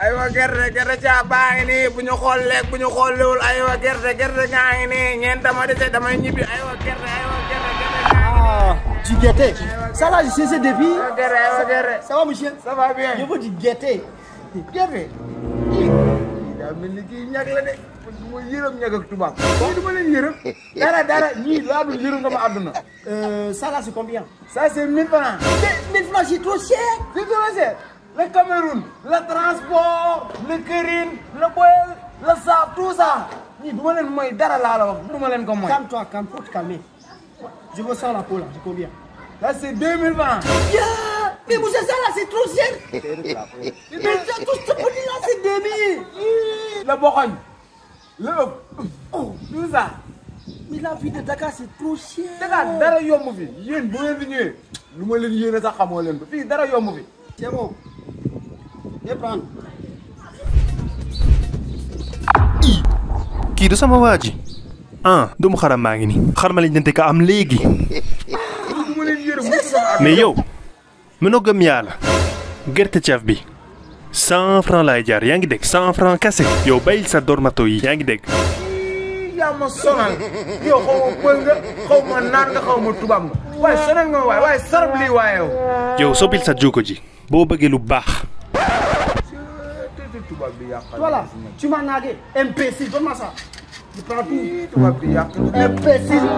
aywa gerte caa baa ngi nii bu ñu xool lekk bu ñu xool léwul aywa gerte ngaa ngi nii ñeent dama dese damay ñibbi aywa gerte. Du guetté. Ça là, je sais c'est depuis. Gerte. Ça va, monsieur? Ça va bien. Je veux du guetté. Gerte. daa mel ni kii ñàkk la de mooy yërëm ñàkk ak tubaab. kii du ma leen yërëm. dara ñii laa dul yërëm nga ma àdduna. Ça là, c'est combien? Ça c'est 1000 francs. 1000 francs, c'est trop cher. C'est trop cher. Le Cameroun, le transport, le kërin, le boyel, le sable, tout ça. ñii du ma leen mooy dara laa la wax du ma leen ko mooy. Calme-toi, faut te calmer. Je veux ça la peau là, c'est combien? Là c'est 2000 francs. Mais vous savez ça là, c'est trop cher. Mais tout ce petit là, c'est 2000. Le boxoñ, le ëpp, tout ça. Mais la vie de Dakar, c'est trop cher. Dakar dara yomb fi yéen bu ngeen fi ñëwee lu ma leen yéene sax xamoo leen ko fii dara yomb fi. C'est bon. Je vais prendre. kii du sama waa ji doomu xaram maa ngi nii xar ma lañ dente ka am léegi mais yow mënoo gëm yàlla gerte caaf bi 100 francs laay jaar yaa ngi dégg 100 francs kase yow bayil sa dormato yi yaa ngi dégg yaa ma sonal yow xaw ma pël nga xaw ma naan nga xaw ma tubaab nga waaye sonal nga waaye sarab lii waaye yow soppil sa juuko ji boo bëggee lu baax Voilà, tu m'as nagué. Imbécile, donne-moi ça. Je prends tout. tubaab bi yàq Imbécile.